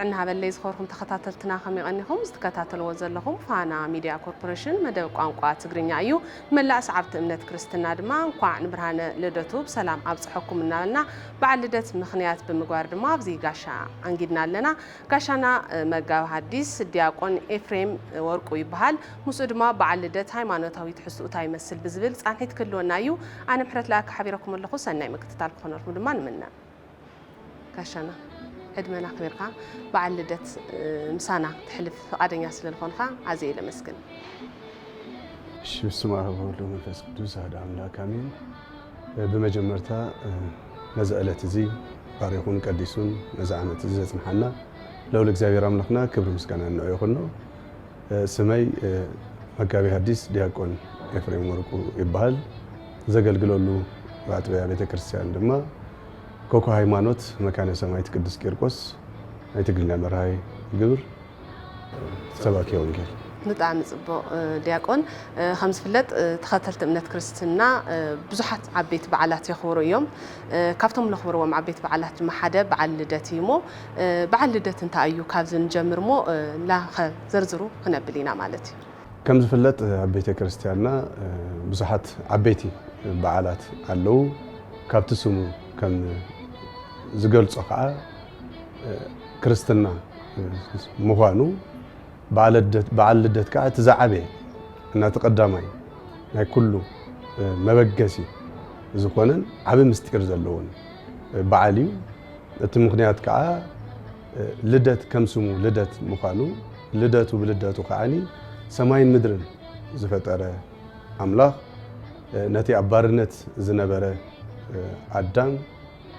እናሃበለይ ዝኸበርኩም ተኸታተልትና ከመይ ቀኒኹም? ዝትከታተልዎ ዘለኹም ፋና ሚድያ ኮርፖሬሽን መደብ ቋንቋ ትግርኛ እዩ። ንመላእ ሰዓብቲ እምነት ክርስትና ድማ እንኳዕ ንብርሃነ ልደቱ ብሰላም ኣብፀሐኩም እናበልና በዓል ልደት ምኽንያት ብምግባር ድማ ኣብዚ ጋሻ ኣንጊድና ኣለና። ጋሻና መጋቢ ሐዲስ ዲያቆን ኤፍሬም ወርቁ ይበሃል። ምስኡ ድማ በዓል ልደት ሃይማኖታዊ ትሕዝትኡ እንታይ ይመስል ብዝብል ፃንሒት ክህልወና እዩ። ኣነ ምሕረት ለኣከ ሓቢረኩም ኣለኹ። ሰናይ ምክትታል ክኾነልኩም ድማ ንምነ። ጋሻና ዕድመና ኣኽቢርካ በዓል ልደት ምሳና ክትሕልፍ ፍቓደኛ ስለ ዝኾንካ ኣዝየ ኢለ ኣመስግን። እሺ፣ በስመ አብ ወወልድ ወመንፈስ ቅዱስ አሐዱ አምላክ አሜን። ብመጀመርታ ነዚ ዕለት እዚ ባሪኹን ቀዲሱን ነዚ ዓመት እዚ ዘጽንሓና ልዑል እግዚኣብሔር ኣምላኽና ክብሪ ምስጋና ንዕኡ ይኹኖ። ስመይ መጋቢ ሐዲስ ዲያቆን ኤፍሬም ወርቁ ይበሃል። ዘገልግለሉ ኣጥቢያ ቤተ ክርስቲያን ድማ ኮኮ ሃይማኖት መካነ ሰማዕት ቅዱስ ቂርቆስ ናይ ትግርኛ መርሃዊ ግብር ሰባኪ ወንጌል። ብጣዕሚ ጽቡቕ ዲያቆን። ከም ዝፍለጥ ተኸተልቲ እምነት ክርስትና ብዙሓት ዓበይቲ በዓላት የኽብሩ እዮም። ካብቶም ነኽብርዎም ዓበይቲ በዓላት ድማ ሓደ በዓል ልደት እዩ እሞ በዓል ልደት እንታይ እዩ ካብዚ ንጀምር እሞ ላኸ ዝርዝሩ ክነብል ኢና ማለት እዩ። ከም ዝፍለጥ ኣብ ቤተ ክርስቲያንና ብዙሓት ዓበይቲ በዓላት ኣለዉ። ካብቲ ስሙ ከም ዝገልጾ ከዓ ክርስትና ምዃኑ በዓል ልደት ከዓ እቲ ዝዓበየ እና እቲ ቀዳማይ ናይ ኩሉ መበገሲ ዝኾነን ዓቢ ምስጢር ዘለዎን በዓል እዩ። እቲ ምኽንያት ከዓ ልደት ከም ስሙ ልደት ምዃኑ ልደቱ ብልደቱ ከዓኒ ሰማይን ምድርን ዝፈጠረ ኣምላኽ ነቲ ኣብ ባርነት ዝነበረ ኣዳም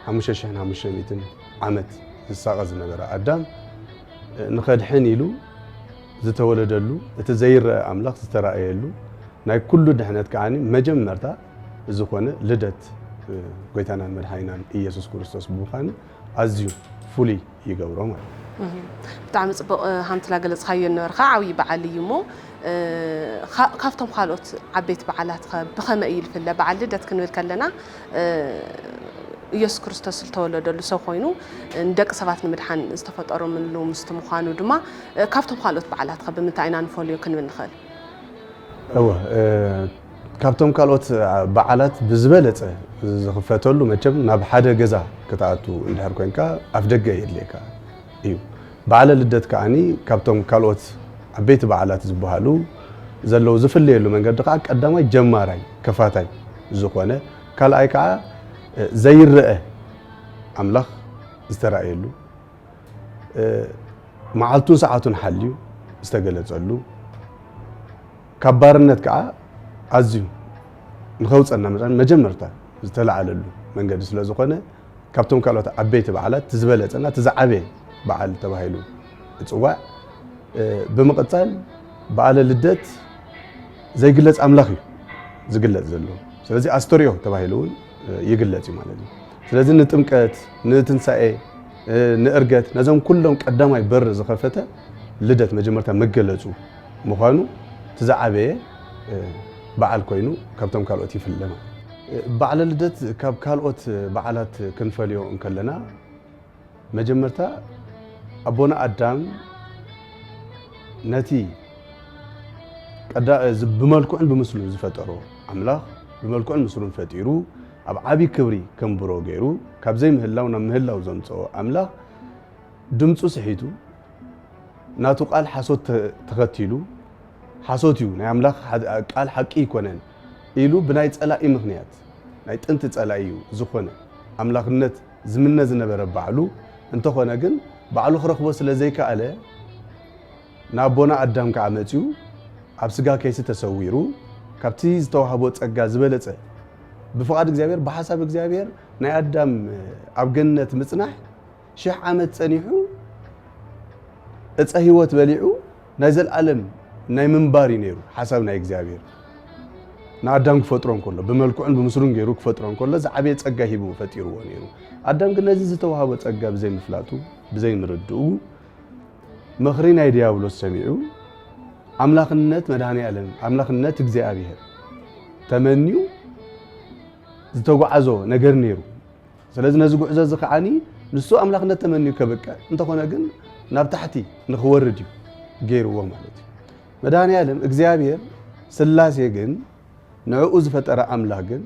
ሓሙሽተ ሽሕን ሓሙሽተ ሚእትን ዓመት ዝሳቐ ዝነበረ ኣዳም ንኸድሕን ኢሉ ዝተወለደሉ እቲ ዘይረአ ኣምላኽ ዝተራእየሉ ናይ ኩሉ ድሕነት ከዓኒ መጀመርታ ዝኾነ ልደት ጎይታናን መድሓኒናን ኢየሱስ ክርስቶስ ብምዃኑ ኣዝዩ ፍሉይ ይገብሮ ማለት እዩ። ብጣዕሚ ፅቡቕ ሃምትላ ገለፅካዮ ነበርካ ዓብዪ በዓል እዩ እሞ ካብቶም ካልኦት ዓበይቲ በዓላት ከ ብኸመይ እዩ ዝፍለ? በዓል ልደት ክንብል ከለና ኢየሱስ ክርስቶስ ዝተወለደሉ ሰብ ኮይኑ ንደቂ ሰባት ንምድሓን ዝተፈጠረምሉ ምስቲ ምዃኑ ድማ ካብቶም ካልኦት በዓላት ከ ብምንታይ ኢና ንፈልዮ ክንብል ንኽእል? እወ ካብቶም ካልኦት በዓላት ብዝበለፀ ዝኽፈተሉ መቸም ናብ ሓደ ገዛ ክትኣቱ እንድሕር ኮይንካ ኣፍ ደገ የድልየካ እዩ። በዓለ ልደት ከዓኒ ካብቶም ካልኦት ዓበይቲ በዓላት ዝበሃሉ ዘለዉ ዝፍለየሉ መንገዲ ከዓ ቀዳማይ ጀማራይ ከፋታይ ዝኾነ ካልኣይ ከዓ ዘይረአ ኣምላኽ ዝተራእየሉ መዓልቱን ሰዓቱን ሓልዩ ዝተገለጸሉ ካብ ባርነት ከዓ ኣዝዩ ንኸውፀና መፅኣን መጀመርታ ዝተላዓለሉ መንገዲ ስለ ዝኾነ ካብቶም ካልኦት ዓበይቲ በዓላት እቲ ዝበለፀና እቲ ዝዓበየ በዓል ተባሂሉ ይፅዋዕ። ብምቕፃል በዓለ ልደት ዘይግለፅ ኣምላኽ እዩ ዝግለፅ ዘሎ። ስለዚ ኣስተርእዮ ተባሂሉ እውን ይግለፅ እዩ ማለት እዩ። ስለዚ ንጥምቀት፣ ንትንሳኤ፣ ንእርገት ነዞም ኩሎም ቀዳማይ በር ዝኸፈተ ልደት መጀመርታ መገለፁ ምዃኑ እቲ ዝዓበየ በዓል ኮይኑ ካብቶም ካልኦት ይፍለ ማለት እዩ። በዓለ ልደት ካብ ካልኦት በዓላት ክንፈልዮ እንከለና መጀመርታ ኣቦና ኣዳም ነቲ ቀዳ- እዚ ብመልክዑን ብምስሉን ዝፈጠሮ ኣምላኽ ብመልክዑን ምስሉን ፈጢሩ ኣብ ዓቢ ክብሪ ከንብሮ ገይሩ ካብ ዘይምህላው ናብ ምህላው ዘምጽኦ ኣምላኽ ድምጹ ስሒቱ ናቱ ቃል ሓሶት ተ- ተኸቲሉ ሓሶት እዩ ናይ ኣምላኽ ሓ- ቃል ሓቂ ኣይኮነን ኢሉ ብናይ ጸላኢ ምኽንያት ናይ ጥንቲ ጸላኢ እዩ ዝኾነ ኣምላኽነት ዝምነ ዝነበረ ባዕሉ እንተኾነ ግን ባዕሉ ክረኽቦ ስለ ዘይከኣለ ንኣቦና ኣዳም ከዓ መፂኡ ኣብ ስጋ ከይሲ ተሰዊሩ ካብቲ ዝተዋህቦ ፀጋ ዝበለፀ ብፍቓድ እግዚኣብሔር ብሓሳብ እግዚኣብሔር ናይ ኣዳም ኣብ ገነት ምፅናሕ ሽሕ ዓመት ፀኒሑ እፀ ህይወት በሊዑ ናይ ዘለኣለም ናይ ምንባር እዩ ነይሩ ሓሳብ ናይ እግዚኣብሔር ንኣዳም ክፈጥሮ እንከሎ ብመልክዑን ብምስሉን ገይሩ ክፈጥሮ እንከሎ ዝዓበየ ፀጋ ሂቡ ፈጢርዎ ነይሩ ኣዳም ግን ነዚ ዝተዋህቦ ፀጋ ብዘይምፍላጡ ብዘይምርድኡ ምኽሪ ናይ ዲያብሎስ ሰሚዑ ኣምላኽነት መድሃኔ ዓለም ኣምላኽነት እግዚኣብሔር ተመንዩ ዝተጓዓዞ ነገር ነይሩ። ስለዚ ነዚ ጉዕዞ እዚ ከዓኒ ንሱ ኣምላኽነት ተመንዩ ከብቅዕ እንተኾነ ግን ናብ ታሕቲ ንኽወርድ እዩ ገይርዎ ማለት እዩ። መድኃኔ ዓለም እግዚኣብሔር ሥላሴ ግን ንዕኡ ዝፈጠረ ኣምላኽ ግን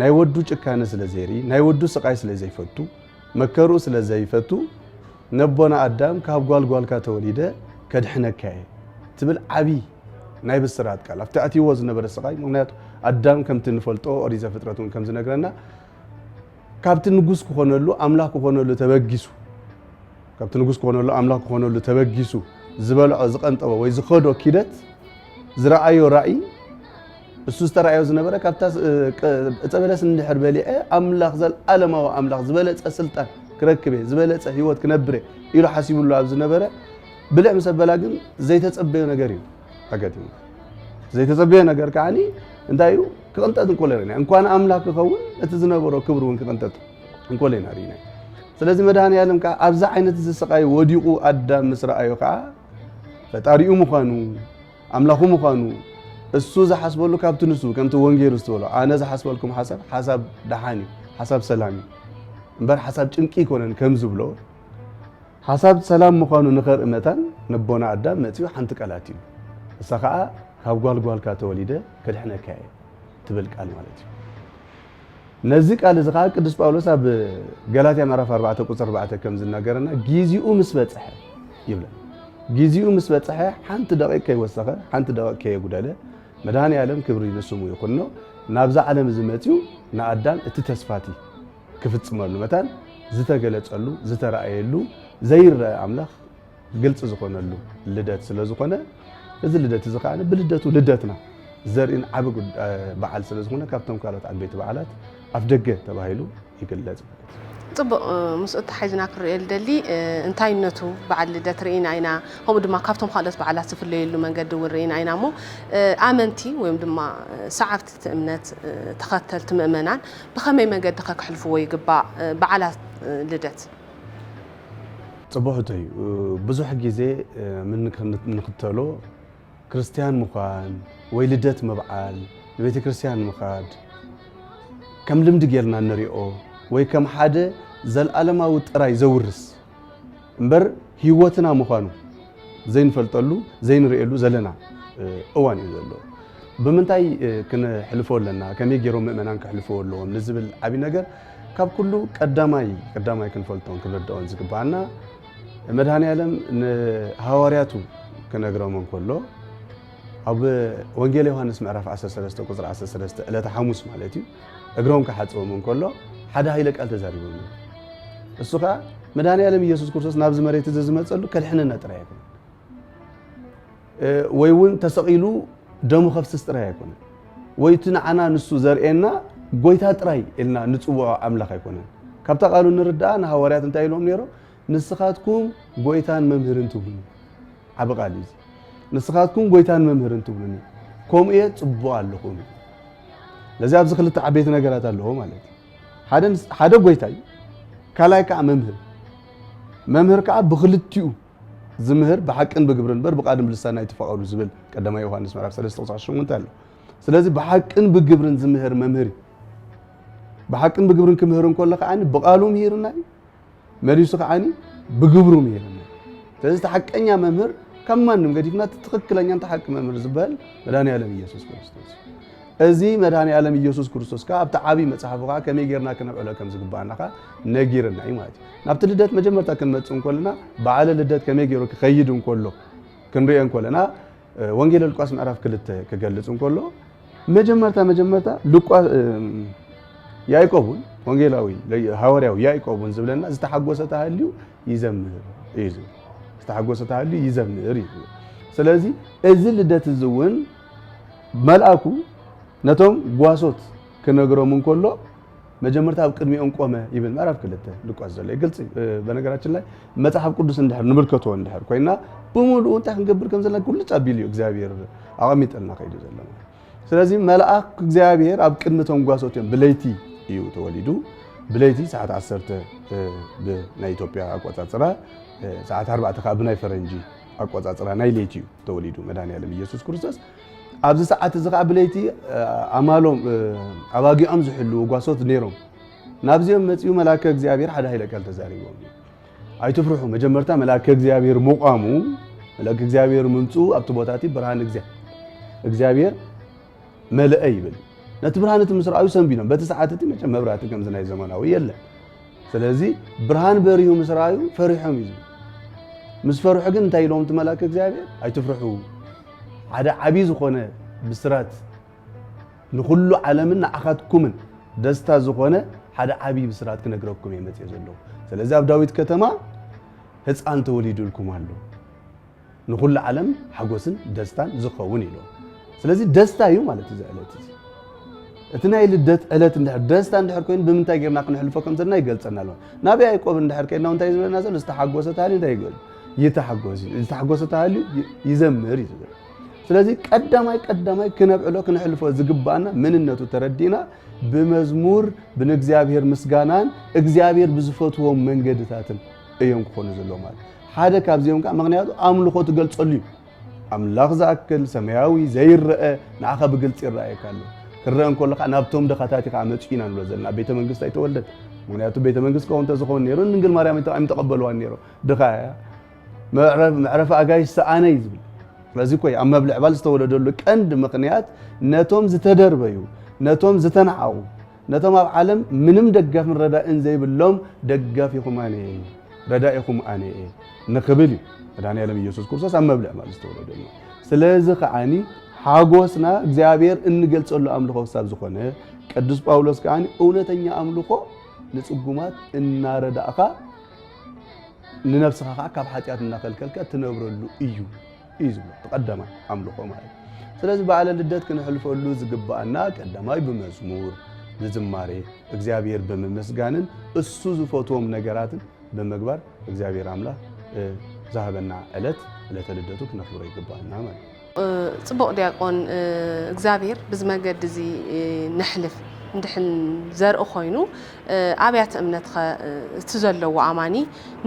ናይ ወዱ ጭካነ ስለ ዘይርኢ፣ ናይ ወዱ ስቓይ ስለ ዘይፈቱ፣ መከርኡ ስለ ዘይፈቱ፣ ነቦና ኣዳም ካብ ጓል ጓልካ ተወሊደ ከድሕነካ እየ ትብል ዓቢ ናይ ብስራት ቃል። ኣብቲ ኣትይዎ ዝነበረ ስቓይ፣ ምኽንያቱ ኣዳም ከምቲ ንፈልጦ ኦሪት ዘፍጥረት እውን ከም ዝነግረና ካብቲ ንጉስ ክኾነሉ ኣምላኽ ክኾነሉ ተበጊሱ ካብቲ ንጉስ ክኾነሉ ኣምላኽ ክኾነሉ ተበጊሱ ዝበልዖ ዝቐንጠቦ ወይ ዝኸዶ ኪደት ዝረኣዮ ራእይ እሱ ዝተረኣዮ ዝነበረ ካብታ እ፣ ቅ- ዕፀ በለስ እንድሕር በሊዐ ኣምላኽ ዘለኣለማዊ ኣምላኽ ዝበለፀ ስልጣን ክረክብ እየ ዝበለፀ ህይወት ክነብር እየ ኢሉ ሓሲቡሉ ኣብ ዝነበረ ብልዕ ምስ ኣበላ ግን ዘይተፀበዮ ነገር እዩ ኣጋጢሙ። ዘይተፀበዮ ነገር ከዓኒ እንታይ እዩ ክቕንጠጥ እንኮሎ ኢና እንኳን ኣምላኽ ክኸውን እቲ ዝነበሮ ክብሪ እውን ክቕንጠጥ እንኮሎ ኢና ርኢና። ስለዚ መድሃኒ ዓለም ከዓ ኣብዚ ዓይነት እዚ ስቓይ ወዲቑ ኣዳም ምስ ረኣዮ ከዓ ፈጣሪኡ ምዃኑ ኣምላኹ ምዃኑ እሱ ዝሓስበሉ ካብቲ ንሱ ከምቲ ወንጌሉ ዝተበሎ ኣነ ዝሓስበልኩም ሓሳብ ሓሳብ ደሓን እዩ ሓሳብ ሰላም እዩ እምበር ሓሳብ ጭንቂ ኣይኮነን ከም ዝብሎ ሓሳብ ሰላም ምዃኑ ንኸርኢ መታን ነቦና ኣዳም መጺኡ ሓንቲ ቃል ኣትዩ እሳ ኸዓ ካብ ጓል ጓልካ ተወሊደ ከድሕነካ እየ ትብል ቃል ማለት እዩ። ነዚ ቃል እዚ ኸዓ ቅዱስ ጳውሎስ ኣብ ገላትያ ምዕራፍ ኣርባዕተ ቁጽሪ ኣርባዕተ ከም ዝናገረና ጊዜኡ ምስ በጽሐ ይብለና። ጊዜኡ ምስ በጽሐ ሓንቲ ደቂቕ ከይወሰኸ ሓንቲ ደቂቕ ከየጉደለ መድሃኒ ዓለም ክብሪ ንስሙ ይኹኖ ናብዛ ዓለም እዚ መጺኡ ንኣዳም እቲ ተስፋቲ ክፍጽመሉ መታን ዝተገለጸሉ ዝተረኣየሉ ዘይረአ ኣምላኽ ግልፂ ዝኾነሉ ልደት ስለ ዝኾነ እዚ ልደት እዚ ከዓ ብልደቱ ልደትና ዘርእን ዓቢ ጉድ- በዓል ስለ ዝኾነ ካብቶም ካልኦት ዓበይቲ በዓላት ኣፍ ደገ ተባሂሉ ይግለጽ ማለት እዩ። ጽቡቕ ምስኡ ተሓይዝና ክርእዮ ልደሊ እንታይነቱ በዓል ልደት ርኢና ኢና ከምኡ ድማ ካብቶም ካልኦት በዓላት ዝፍለየሉ መንገዲ እውን ርኢና ኢና እሞ ኣመንቲ ወይም ድማ ሰዓብቲ እቲ እምነት ተኸተልቲ ምእመናን ብኸመይ መንገዲ ከክሕልፍዎ ይግባእ በዓላት ልደት? ጽቡሕቶ እዩ። ብዙሕ ግዜ ምን ንክተሎ ክርስትያን ምዃን ወይ ልደት ምብዓል ንቤተ ክርስትያን ምኻድ ከም ልምዲ ጌርና ንሪኦ ወይ ከም ሓደ ዘልኣለማዊ ጥራይ ዘውርስ እምበር ህይወትና ምዃኑ ዘይንፈልጠሉ ዘይንርእየሉ ዘለና እዋን እዩ ዘሎ። ብምንታይ ክንሕልፎ ኣለና? ከመይ ገይሮም ምእመናን ክሕልፍዎ ኣለዎም ንዝብል ዓብዪ ነገር ካብ ኩሉ ቀዳማይ ቀዳማይ ክንፈልጦን ክንርድኦን ዝግብኣና መድሃኒ ዓለም ንሃዋርያቱ ክነግሮም እንከሎ ኣብ ወንጌል ዮሃንስ ምዕራፍ ዓሰርተ ሰለስተ ቁፅሪ ዓሰርተ ሰለስተ ዕለተ ሓሙስ ማለት እዩ እግሮም ክሓፅቦም እንከሎ ሓደ ሃይለ ቃል ተዛሪቦም እዩ። እሱ ከዓ መድሃኒ ዓለም ኢየሱስ ክርስቶስ ናብዚ መሬት እዚ ዝመፀሉ ከድሕነና ጥራይ ኣይኮነን። ወይ እውን ተሰቒሉ ደሙ ከፍስስ ጥራይ ኣይኮነን። ወይ እቲ ንዓና ንሱ ዘርእየና ጎይታ ጥራይ ኢልና ንፅውዖ ኣምላኽ ኣይኮነን። ካብታ ቃሉ ንርዳኣ ንሃዋርያት እንታይ ኢሎም ነይሮም? ንስኻትኩም ጎይታን መምህርን ትብሉኒ። ዓቢ ቃል እዩ እዚ። ንስኻትኩም ጎይታን መምህርን ትብሉኒ፣ ከምኡ እየ ጽቡቕ ኣለኹም። ስለዚ ኣብዚ ክልተ ዓበይቲ ነገራት ኣለዎ ማለት እዩ። ሓደ ንስ- ሓደ ጎይታ እዩ፣ ካልኣይ ከዓ መምህር። መምህር ከዓ ብክልቲኡ ዝምህር ብሓቅን ብግብርን እምበር ብቃልን ብልሳን ኣይትፋቐሩ ዝብል ቀዳማይ ዮሃንስ ምዕራፍ ሰለስተ ቁፅሪ ሸሞንተ ኣሎ። ስለዚ ብሓቅን ብግብርን ዝምህር መምህር እዩ። ብሓቅን ብግብርን ክምህር እንከሎ ከዓ ብቃሉ ምሂርና እዩ። መሊሱ ከዓኒ ብግብሩ ምሂርና። ስለዚ እቲ ሓቀኛ መምህር ካብ ማንም ገዲፍና እቲ ትኽክለኛ እንተ ሓቂ መምህር ዝበሃል መድኃኔዓለም ኢየሱስ ክርስቶስ እዩ። እዚ መድኃኔዓለም ኢየሱስ ክርስቶስ ከዓ ኣብቲ ዓብዪ መጽሓፉ ከዓ ከመይ ጌርና ክነብዕሎ ከም ዝግብኣና ከዓ ነጊርና እዩ ማለት እዩ። ናብቲ ልደት መጀመርታ ክንመጽእ እንከለና በዓለ ልደት ከመይ ገይሩ ክኸይድ እንከሎ ክንሪኦ እንከለና ወንጌል ሉቃስ ምዕራፍ ክልተ ክገልጽ እንከሎ መጀመርታ መጀመርታ ሉቃ ያዕቆብ እውን ወንጌላዊ ሃዋርያዊ ያዕቆብ እውን ዝብለና ዝተሓጎሰ ተሃልዩ ይዘምር እዩ ዝብል። ዝተሓጎሰ ተሃልዩ ይዘምር እዩ ዝብል። ስለዚ እዚ ልደት እዚ እውን መልኣኩ ነቶም ጓሶት ክነግሮም እንከሎ መጀመርታ ኣብ ቅድሚኦም ቆመ ይብል ምዕራፍ ክልተ ሉቃስ ዘሎ እዩ። ግልፂ እዩ። በነገራችን ላይ መፅሓፍ ቅዱስ እንድሕር ንምልከቶ እንድሕር ኮይና ብምሉኡ እንታይ ክንገብር ከም ዘለና ግልፅ ኣቢሉ እዩ እግዚኣብሔር ኣቐሚጠልና ከይዱ ዘሎ ማለት። ስለዚ መልኣክ እግዚኣብሔር ኣብ ቅድሚ እቶም ጓሶት እዮም ብለይቲ እዩ ተወሊዱ። ብለይቲ ሰዓት ዓሰርተ ብናይ ኢትዮጵያ ኣቆፃፅራ ሰዓት ኣርባዕተ ከዓ ብናይ ፈረንጂ ኣቆፃፅራ ናይ ለይቲ እዩ ተወሊዱ መድኃኔዓለም ኢየሱስ ክርስቶስ። ኣብዚ ሰዓት እዚ ከዓ ብለይቲ ኣማሎም ኣባጊዖም ዝሕልዉ ጓሶት ነይሮም። ናብዚኦም መፂኡ መልኣከ እግዚኣብሔር ሓደ ሃይለ ቃል ተዛሪቦም እዩ። ኣይትፍርሑ። መጀመርታ መልኣከ እግዚኣብሔር ምቋሙ፣ መልኣከ እግዚኣብሔር ምምፅኡ ኣብቲ ቦታ እቲ ብርሃን እግዚኣብሔር፣ እግዚኣብሔር መለአ ይብል። ነቲ ብርሃን እቲ ምስ ረኣዩ ሰንቢዶም። በቲ ሰዓት እቲ መቸም መብራህቲ ከምዚ ናይ ዘመናዊ የለን። ስለዚ ብርሃን በሪሁ ምስ ረኣዩ ፈሪሖም እዩ ዝብል። ምስ ፈርሑ ግን እንታይ ኢሎም እቲ መልኣከ እግዚኣብሔር? ኣይትፍርሑ። ሓደ ዓብዪ ዝኾነ ብስራት ንኹሉ ዓለምን ንዓኻትኩምን ደስታ ዝኾነ ሓደ ዓብዪ ብስራት ክነግረኩም እየ መፅየ ዘለኹ። ስለዚ ኣብ ዳዊት ከተማ ህፃን ተወሊዱልኩም ኣሎ፣ ንኹሉ ዓለም ሓጎስን ደስታን ዝኸውን ኢሉ። ስለዚ ደስታ እዩ ማለት እዚ ዕለት እዚ። እቲ ናይ ልደት ዕለት እንድሕር ደስታ እንድሕር ኮይኑ ብምንታይ ጌርና ክንሕልፎ ከም ዘለና ይገልጸና ኣሎ። ናብ ያዕቆብ እንድሕር ከይድና እንታይ ዝብለና ዘሎ? ዝተሓጎሰ ተሃልዩ እንታይ ይገብር? ይተሓጎስ እዩ። ዝተሓጎሰ ተሃልዩ ይ-፣ ይዘምር እዩ ዝብል። ስለዚ ቀዳማይ ቀዳማይ ክነብዕሎ ክንሕልፎ ዝግባኣና መንነቱ ተረዲእና ብመዝሙር ብንእግዚኣብሔር ምስጋናን እግዚኣብሔር ብዝፈትዎም መንገድታትን እዮም ክኾኑ ዘለዎም ማለት ሓደ ካብዚኦም ከዓ ምክንያቱ ኣምልኾ ትገልጸሉ እዩ። ኣምላኽ ዝኣክል ሰማያዊ ዘይረአ ንዓኻ ብግልፂ ይረኣየካ ኣሎ። ክረአ እንከሎ ከዓ ናብቶም ድኻታት ኢኻ መፂኡ ኢና ንብሎ ዘለና። ቤተ መንግስቲ ኣይተወልደን። ምክንያቱ ቤተ መንግስቲ ከውን ተዝኸውን ነይሩ ንድንግል ማርያም ኣይተ-፣ ኣይምተቐበልዋን ነይሩ። ድኻ እያ። መዕረፍ-፣ መዕረፊ ኣጋይሽ ሰኣነ እዩ ዝብል። ስለዚ እኮ እዩ ኣብ መብልዕ ባል ዝተወለደሉ ቀንዲ ምኽንያት ነቶም ዝተደርበዩ፣ ነቶም ዝተናዓቑ፣ ነቶም ኣብ ዓለም ምንም ደጋፍን ረዳእን ዘይብሎም ደጋፊኹም ኣነ እየ፣ ረዳኢኹም ኣነ እየ ንኽብል እዩ መድኃኔ ዓለም ኢየሱስ ክርስቶስ ኣብ መብልዕ ባል ዝተወለደሉ። ስለዚ ከዓኒ ሓጎስና እግዚኣብሔር እንገልጸሉ ኣምልኾ ክሳብ ዝኾነ ቅዱስ ጳውሎስ ከዓኒ እውነተኛ ኣምልኾ ንጽጉማት እናረዳእኻ ንነብስኻ ከዓ ካብ ሓጢኣት እናኸልከልካ ትነብረሉ እዩ እዩ ዝብሎ። እቲ ቀዳማይ ኣምልኾ ማለት እዩ። ስለዚ በዓለ ልደት ክንሕልፈሉ ዝግብኣና ቀዳማይ ብመዝሙር፣ ብዝማሬ፣ እግዚኣብሔር ብምምስጋንን እሱ ዝፈትዎም ነገራትን ብምግባር እግዚኣብሔር ኣምላኽ፣ እ፣ ዝሃበና ዕለት፣ ዕለተ ልደቱ ክነኽብሮ ይግብኣና ማለት እዩ። እ፣ ጽቡቕ ዲያቆን፣ እ፣ እግዚኣብሔር ብዚ መገዲ እዚ፣ እ፣ ነሕልፍ እንድሕን ዘርኢ ኮይኑ፣ እ፣ ኣብያተ እምነትኸ፣ እ፣ እቲ ዘለዎ ኣማኒ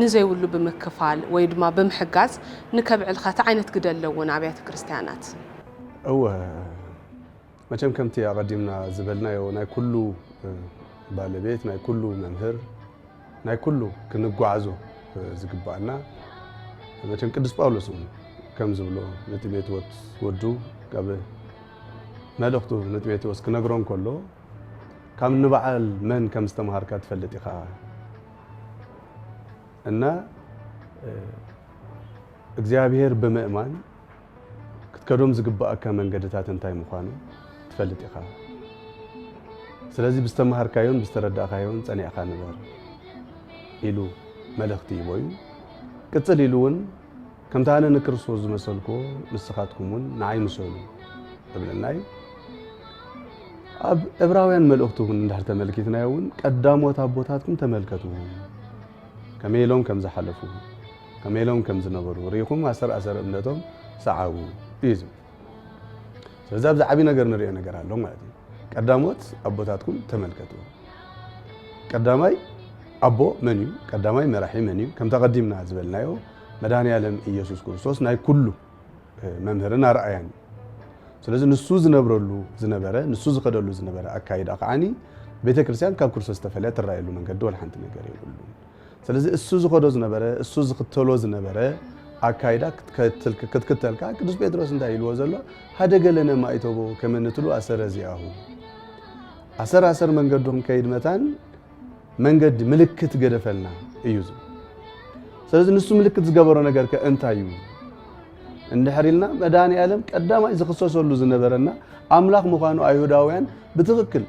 ንዘይብሉ ብምክፋል ወይ ድማ ብምሕጋዝ ንከብዕልኸ እንታይ ዓይነት ግደ ኣለዎ ንኣብያተ ክርስቲያናት? እወ፣ መቸም ከምቲ ኣቐዲምና ዝበልናዮ ናይ ኩሉ፣ እ፣ ባለቤት፣ ናይ ኩሉ መምህር፣ ናይ ኩሉ ክንጓዓዞ፣ እ፣ ዝግባኣና መቸም ቅዱስ ጳውሎስ እውን ከም ዝብሎ ንጢሞቴዎስ ወዱ ካብ መልእኽቱ ንጢሞቴዎስ ክነግሮ እንከሎ ካብ ንበዓል መን ከም ዝተምሃርካ ትፈልጥ ኢኻ እና፣ እ፣ እግዚኣብሔር ብምእማን ክትከዶም ዝግባኣካ መንገድታት እንታይ ምዃኑ ትፈልጥ ኢኻ። ስለዚ ብዝተምሃርካዮን ብዝተረዳእካዮን ጸኒዕካ ንበር ኢሉ መልእኽቲ ሂቦ እዩ። ቅጽል ኢሉ እውን ከምቲ ኣነ ንክርስቶስ ዝመሰልኩዎ ንስኻትኩም እውን ንዓይ ምሰሉ እብለና እዩ። ኣብ ዕብራውያን መልእኽቱ እውን እንድሕር ተመልኪትናዮ እውን ቀዳሞት ኣቦታትኩም ተመልከትዎም። ከመይ ኢሎም ከም ዝሓለፉ፣ ከመይ ኢሎም ከም ዝነበሩ ርኢኹም ኣሰር ኣሰር እምነቶም ሰዓቡ እዩ ዝብል። ስለዚ ኣብዚ ዓብዪ ነገር ንሪኦ ነገር ኣሎ ማለት እዩ። ቀዳሞት ኣቦታትኩም ተመልከቱ። ቀዳማይ ኣቦ መን እዩ? ቀዳማይ መራሒ መን እዩ? ከምቲ ኣቐዲምና ዝበልናዮ መድኃኔ ዓለም ኢየሱስ ክርስቶስ ናይ ኩሉ መምህርን ኣርኣያን እዩ። ስለዚ ንሱ ዝነብረሉ ዝነበረ፣ ንሱ ዝኸደሉ ዝነበረ ኣካይዳ ከዓኒ ቤተ ክርስቲያን ካብ ክርስቶስ ዝተፈልየ ትረኣየሉ መንገዲ ወላ ሓንቲ ነገር የብሉን። ስለዚ እሱ ዝኸዶ ዝነበረ፣ እሱ ዝኽተሎ ዝነበረ ኣካይዳ ክትከትል-፣ ክትክተል ከኣ ቅዱስ ጴጥሮስ እንታይ ኢልዎ ዘሎ? ሃደገ ለነ ማእተቦ ከመ ንትሉ ኣሰረ ዚአሁ። ኣሰር ኣሰር መንገዱ ክንከይድ መታን መንገዲ ምልክት ገደፈልና እዩ ዝብል። ስለዚ ንሱ ምልክት ዝገበሮ ነገር ከ እንታይ እዩ? እንድሕር ኢልና መድኃኔ ዓለም ቀዳማይ ዝኽሰሰሉ ዝነበረና ኣምላኽ ምዃኑ ኣይሁዳውያን ብትኽክል፣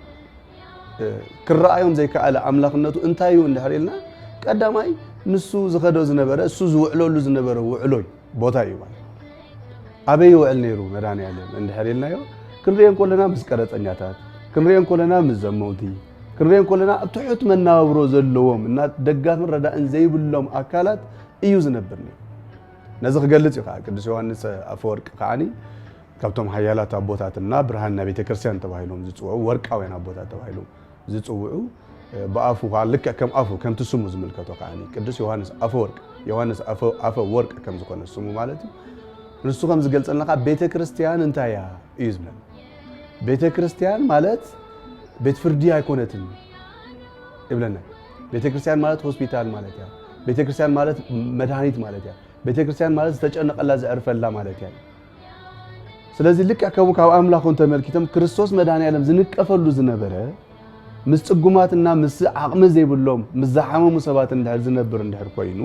እ፣ ክረኣዮም ዘይከኣለ ኣምላኽነቱ እንታይ እዩ እንድሕር ኢልና ቀዳማይ ንሱ ዝኸዶ ዝነበረ፣ እሱ ዝውዕለሉ ዝነበረ ውዕሎ እዩ፣ ቦታ እዩ ማለት። ኣበይ ይውዕል ነይሩ መድኃኔ ዓለም እንድሕር ኢልናዮ ክንሪኦ እንከለና ምስ ቀረጸኛታት፣ ክንሪኦ እንከለና ምስ ዘመውቲ፣ ክንሪኦ እንከለና ኣብ ትሑት መናብሮ ዘለዎም እና ደጋፍን ረዳእን ዘይብሎም ኣካላት እዩ ዝነብር ነይሩ። ነዚ ክገልጽ እዩ ከዓ ቅዱስ ዮሃንስ ኣፈወርቅ ከዓኒ ካብቶም ሓያላት ኣቦታትና ብርሃን ናይ ቤተ ክርስቲያን ተባሂሎም ዝጽውዑ ወርቃውያን ኣቦታት ተባሂሎም ዝጽውዑ፣ እ፣ ብኣፉ ከዓ ልክዕ ከም ኣፉ ከምቲ ስሙ ዝምልከቶ ከዓኒ ቅዱስ ዮሃንስ ኣፈወርቅ፣ ዮሃንስ ኣፈ-፣ ኣፈ ወርቅ ከም ዝኾነ ስሙ ማለት እዩ። ንሱ ከም ዝገልጸልና ከዓ ቤተ ክርስቲያን እንታይ እያ እዩ ዝብለና። ቤተ ክርስቲያን ማለት ቤት ፍርዲ ኣይኮነትን ይብለና። ቤተ ክርስቲያን ማለት ሆስፒታል ማለት እያ። ቤተክርስትያን ማለት መድሃኒት ማለት እያ። ቤተክርስትያን ማለት ዝተጨነቐላ ዘዕርፈላ ማለት እያ። ስለዚ ልክዕ ከምኡ ካብ ኣምላኽ እውን ተመልኪቶም ክርስቶስ መድኃኔ ዓለም ዝንቀፈሉ ዝነበረ ምስ ጽጉማትና ምስ ዓቕሚ ዘይብሎም ምስ ዝሓመሙ ሰባት እንድሕር ዝነብር እንድሕር ኮይኑ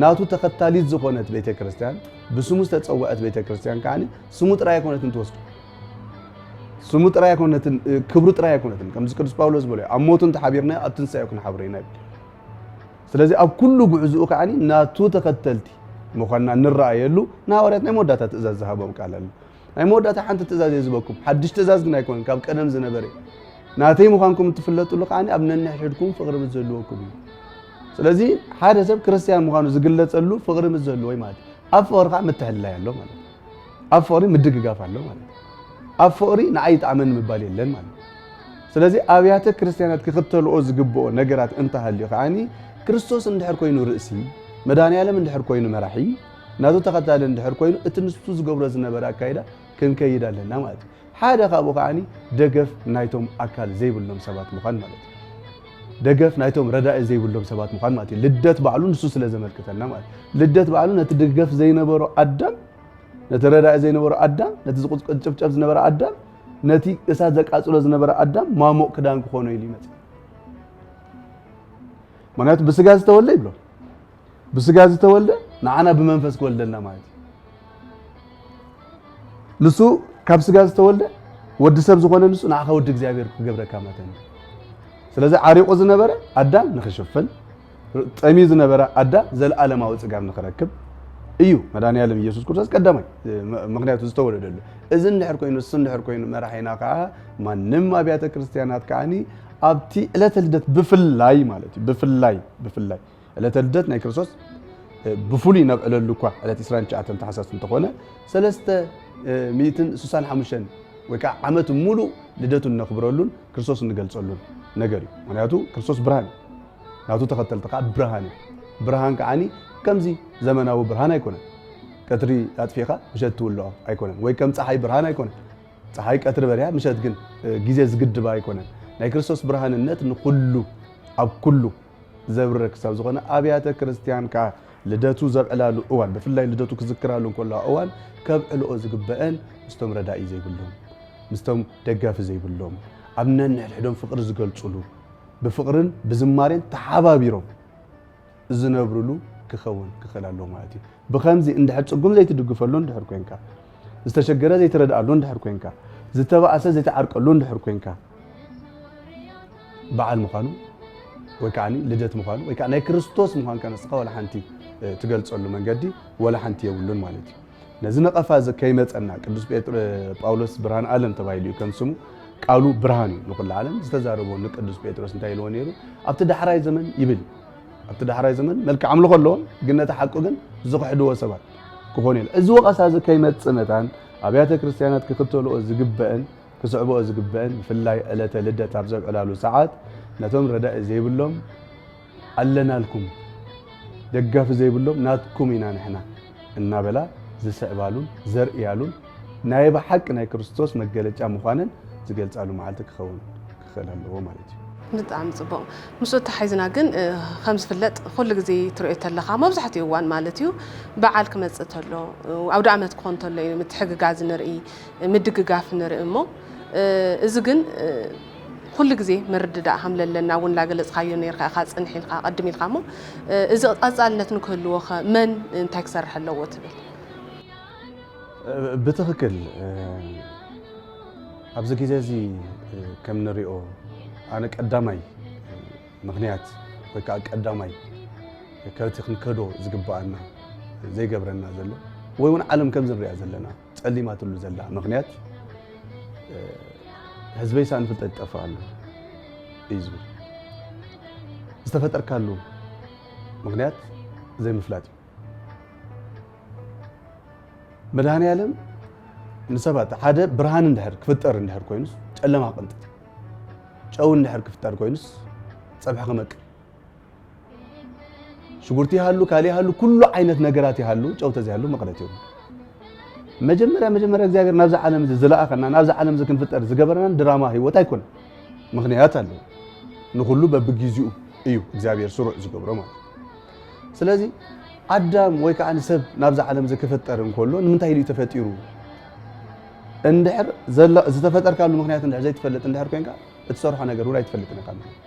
ናቱ ተኸታሊት ዝኾነት ቤተክርስትያን ብስሙ ዝተጸውዐት ቤተክርስትያን ከዓኒ ስሙ ጥራይ ኣይኮነትን ትወስዶ። ስሙ ጥራይ ኣይኮነትን፣ እ፣ ክብሩ ጥራይ ኣይኮነትን። ከምዚ ቅዱስ ጳውሎስ ዝበሎ፣ "ኣብ ሞቱ እንተሓቢርና፣ ኣብ ትንሳኤ ክንሓብሮ ኢና" ይብል። ስለዚ ኣብ ኩሉ ጉዕዝኡ ከዓኒ ናቱ ተኸተልቲ ምዃንና እንረኣየሉ ንሃዋርያት ናይ መወዳእታ ትእዛዝ ዝሃቦም ቃል ኣሎ። ናይ መወዳእታ ሓንቲ ትእዛዝ እየ ዝህበኩም፣ ሓድሽ ትእዛዝ ግን ኣይኮነን፣ ካብ ቀደም ዝነበረ እዩ። ናተይ ምዃንኩም እትፍለጥሉ ከዓኒ ኣብ ነንሕድሕድኩም ፍቕሪ ምስ ዝህልወኩም እዩ። ስለዚ ሓደ ሰብ ክርስትያን ምዃኑ ዝግለጸሉ ፍቕሪ ምስ ዝህልዎ እዩ ማለት እዩ። ኣብ ፍቕሪ ከዓ ምትሕልላይ ኣሎ ማለት እዩ። ኣብ ፍቕሪ ምድግጋፍ ኣሎ ማለት እዩ። ኣብ ፍቕሪ ንዓይ ይጥዓመኒ ምባል የለን ማለት እዩ። ስለዚ ኣብያተ ክርስትያናት ክኽተልኦ ዝግብኦ ነገራት እንተሃልዩ ከዓኒ ክርስቶስ እንድሕር ኮይኑ ርእሲ፣ መድኃኔ ዓለም እንድሕር ኮይኑ መራሒ፣ ናቱ ተኸታሊ እንድሕር ኮይኑ እቲ ንሱ ዝገብሮ ዝነበረ ኣካይዳ ክንከይድ ኣለና ማለት እዩ። ሓደ ካብኡ ከዓኒ ደገፍ ናይቶም ኣካል ዘይብሎም ሰባት ምዃን ማለት እዩ። ደገፍ ናይቶም ረዳኢ ዘይብሎም ሰባት ምዃን ማለት እዩ። ልደት ባዕሉ ንሱ ስለ ዘመልክተና ማለት እዩ። ልደት ባዕሉ ነቲ ደገፍ ዘይነበሮ ኣዳም፣ ነቲ ረዳኢ ዘይነበሮ ኣዳም፣ ነቲ ዝቕጭጨፍ ዝነበረ ኣዳም፣ ነቲ እሳት ዘቃጽሎ ዝነበረ ኣዳም ማሞቕ ክዳን ክኾኖ ኢሉ ይመጽእ። ምኽንያቱ ብስጋ ዝተወልደ ይብሎ። ብስጋ ዝተወልደ ንዓና ብመንፈስ ክወልደና ማለት እዩ። ንሱ ካብ ስጋ ዝተወልደ ወዲ ሰብ ዝኾነ ንሱ ንዓኻ ወዲ እግዚኣብሔር ክገብረካ ማለት እዩ። ስለዚ ዓሪቑ ዝነበረ ኣዳም ንኽሽፍን፣ ጠምዩ ዝነበረ ኣዳም ዘለዓለማዊ ጽጋብ ንኽረክብ እዩ መድኃኔ ዓለም ኢየሱስ ክርስቶስ ቀዳማይ፣ ም-፣ ምኽንያቱ ዝተወለደሉ። እዚ እንድሕር ኮይኑ፣ እሱ እንድሕር ኮይኑ መራሒና ከዓ ማንም ኣብያተ ክርስቲያናት ከዓኒ ኣብቲ ዕለተ ልደት ብፍላይ ማለት እዩ፣ ብፍላይ፣ ብፍላይ ዕለተ ልደት ናይ ክርስቶስ፣ እ፣ ብፍሉይ ነብዕለሉ እኳ ዕለት ዕስራን ትሽዓተን ታሕሳስ እንተኾነ፣ ሰለስተ ሚእትን ስሳን ሓሙሽተን ወይ ከዓ ዓመት ሙሉእ ልደቱ እነኽብረሉን ክርስቶስ እንገልጸሉን ነገር እዩ። ምኽንያቱ ክርስቶስ ብርሃን እዩ። ናቱ ተኸተልቲ ከዓ ብርሃን እዩ። ብርሃን ከዓኒ ከምዚ ዘመናዊ ብርሃን ኣይኮነን። ቀትሪ ኣጥፊእኻ ምሸት ትውልዖ ኣይኮነን። ወይ ከም ፀሓይ ብርሃን ኣይኮነን። ፀሓይ ቀትሪ በሪሃ ምሸት ግን፣ እ፣ ግዜ ዝግድባ ኣይኮነን። ናይ ክርስቶስ ብርሃንነት ንኹሉ፣ ኣብ ኩሉ ዘብርህ ክሳብ ዝኾነ ኣብያተ ክርስቲያን ከኣ ልደቱ ዘብዕላሉ እዋን፣ ብፍላይ ልደቱ ክዝክራሉ እንከለዋ እዋን ከብዕልኦ ዝግበአን ምስቶም ረዳኢ ዘይብሎም፣ ምስቶም ደጋፊ ዘይብሎም፣ ኣብ ነንሕድሕዶም ፍቕሪ ዝገልጹሉ፣ ብፍቕርን ብዝማሬን ተሓባቢሮም ዝነብሩሉ ክኸውን ክኽእል ኣለዎ ማለት እዩ። ብኸምዚ እንድሕር ጽጉም ዘይትድግፈሉ እንድሕር ኮይንካ፣ ዝተሸገረ ዘይትረድኣሉ እንድሕር ኮይንካ፣ ዝተባእሰ ዘይትዓርቀሉ እንድሕር ኮይንካ፣ በዓል ምዃኑ ወይ ከዓ ልደት ምዃኑ ወይ ከዓ ናይ ክርስቶስ ምዃንካ ንስኻ ዋላ ሓንቲ፣ እ፣ ትገልጸሉ መንገዲ ዋላ ሓንቲ የብሉን ማለት እዩ። ነዚ ነቐፋ እዚ ከይመጸና ቅዱስ ጴጥሮ-፣ ጳውሎስ ብርሃን ዓለም ተባሂሉ እዩ ከም ስሙ። ቃሉ ብርሃን እዩ፣ ንኹሉ ዓለም ዝተዛረቦ ንቅዱስ ጴጥሮስ እንታይ ኢልዎ ነይሩ? ኣብቲ ዳሕራይ ዘመን ይብል እዩ። ኣብቲ ዳሕራይ ዘመን መልክዕ ኣምልኾ ኣለዎም፣ ግን ነቲ ሓቁ ግን ዝኽሕድዎ ሰባት ክኾኑ እዮም። እዚ ወቐሳ እዚ ከይመጽእ መታን ኣብያተ ክርስቲያናት ክኽተልኦ ዝግበአን ክስዕብኦ ዝግበአን ብፍላይ ዕለተ ልደት ኣብ ዘብዕላሉ ሰዓት ነቶም ረዳኢ ዘይብሎም ኣለናልኩም፣ ደጋፊ ዘይብሎም ናትኩም ኢና ንሕና እናበላ ዝስዕባሉን ዘርእያሉን ናይ ብሓቂ ናይ ክርስቶስ መገለጫ ምዃነን ዝገልጻሉ መዓልቲ ክኸውን ክኽእል ኣለዎ ማለት እዩ። ብጣዕሚ ጽቡቕ። ምስኡ ተሓይዝና ግን፣ እ፣ ከም ዝፍለጥ ኩሉ ግዜ ትሪኦ ተለኻ መብዛሕትኡ እዋን ማለት እዩ በዓል ክመጽእ ተሎ፣ እ፣ ኣውደ ዓመት ክኾን ተሎ እዩ ምትሕግጋዝ ንርኢ፣ ምድግጋፍ ንርኢ እሞ፣ እ፣ እዚ ግን፣ እ፣ ኩሉ ግዜ ምርድዳእ ከም ለለና እውን እናገለጽካዮ ነርካ ኢኻ ጽንሕ ኢልካ ቀድም ኢልካ እሞ፣ እ፣ እዚ ቀጻልነት ንክህልዎ ኸ መን እንታይ ክሰርሕ ኣለዎ ትብል? ብትኽክል፣ እ፣ ኣብዚ ግዜ እዚ፣ እ፣ ከም ንሪኦ ኣነ ቀዳማይ፣ እ፣ ምኽንያት ወይ ከዓ ቀዳማይ ከቲ ክንከዶ ዝግበኣና ዘይገብረና ዘሎ ወይ እውን ዓለም ከምዚ ንሪኣ ዘለና ጸሊማትሉ ዘላ ምኽንያት፣ እ፣ ህዝበይ ሳን ፍልጠት ይጠፍእ ኣሎ እዩ ዝብል። ዝተፈጠርካሉ ምኽንያት ዘይምፍላጥ እዩ። መድኃኔ ዓለም ንሰባት ሓደ ብርሃን እንድሕር ክፍጠር እንድሕር ኮይኑስ ጨለማ ክቕንጥጥ፣ ጨው እንድሕር ክፍጠር ኮይኑስ ጸብሒ ክመቅር፣ ሽጉርቲ ይሃሉ፣ ካልእ ይሃሉ፣ ኩሉ ዓይነት ነገራት ይሃሉ፣ ጨው ተዘይሃሉ መቕረት እዩ። መጀመርያ፣ መጀመርያ እግዚኣብሔር ናብዚ ዓለም እዚ ዝለኣኸና፣ ናብዚ ዓለም እዚ ክንፍጠር ዝገበረና ድራማ ህይወት ኣይኮነን። ምኽንያት ኣለዎ። ንኹሉ በብግዚኡ እዩ እግዚኣብሔር ስሩዕ ዝገብሮ ማለት እዩ። ስለዚ ኣዳም ወይ ከዓ ንሰብ ናብዛ ዓለም እዚ ክፍጠር እንከሎ ንምንታይ ኢሉ እዩ ተፈጢሩ? እንድሕር ዘሎ ዝተፈጠርካሉ ምክንያት እንድሕር ዘይትፈልጥ እንድሕር ኮይንካ፣ እትሰርሖ ነገር እውን ኣይትፈልጥን ኢኻ ማለት እዩ።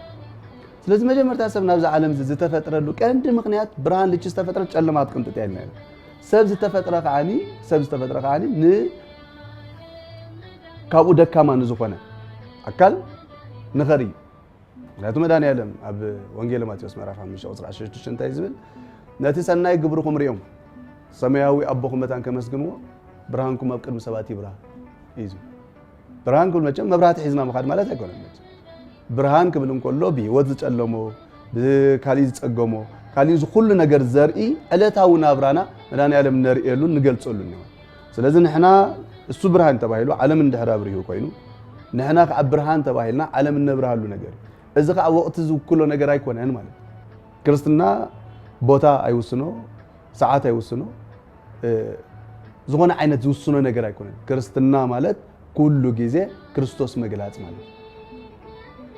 ስለዚ መጀመርታ ሰብ ናብዛ ዓለም እዚ ዝተፈጥረሉ ቀንዲ ምክንያት፣ ብርሃን ልቺ ዝተፈጥረት ጨለማ ክትቅንጥጥ እያ ኢልና ኢና። ሰብ ዝተፈጥረ ከዓኒ፣ ሰብ ዝተፈጥረ ከዓኒ ን-፣ ካብኡ ደካማ ንዝኾነ ኣካል ንኸርኢ። ምክንያቱ መድኃኔዓለም ኣብ ወንጌል ማቴዎስ ምዕራፍ ሓሙሽተ ቁጽሪ ዓሰርተ ሽዱሽተ እንታይ እዩ ዝብል? "ነቲ ሰናይ ግብርኹም ርእዮም ሰማያዊ ኣቦኹም መታን ከመስግንዎ፣ ብርሃንኩም ኣብ ቅድሚ ሰባት ይብራህ" እዩ ዝብል። ብርሃን ክብል መቸም መብራህቲ ሒዝና ምኻድ ማለት ኣይኮነን። መቸም ብርሃን ክብል እንከሎ ብህይወት ዝጨለሞ፣ ብካሊእ ዝጸገሞ፣ ካሊእ እዚ ኩሉ ነገር ዘርኢ ዕለታዊ ናብራና መድኃኔዓለም ነርእየሉን ንገልጸሉን እዩ። ስለዚ ንሕና እሱ ብርሃን ተባሂሉ ዓለም እንድሕር ኣብሪሁ ኮይኑ፣ ንሕና ከዓ ብርሃን ተባሂልና ዓለም እነብርሃሉ ነገር እዩ። እዚ ከዓ ወቕቲ ዝውክሎ ነገር ኣይኮነን ማለት እዩ። ክርስትና ቦታ ኣይውስኖ፣ ሰዓት ኣይውስኖ፣ እ፣ ዝኾነ ዓይነት ዝውስኖ ነገር ኣይኮነን። ክርስትና ማለት ኩሉ ግዜ ክርስቶስ ምግላጽ ማለት እዩ።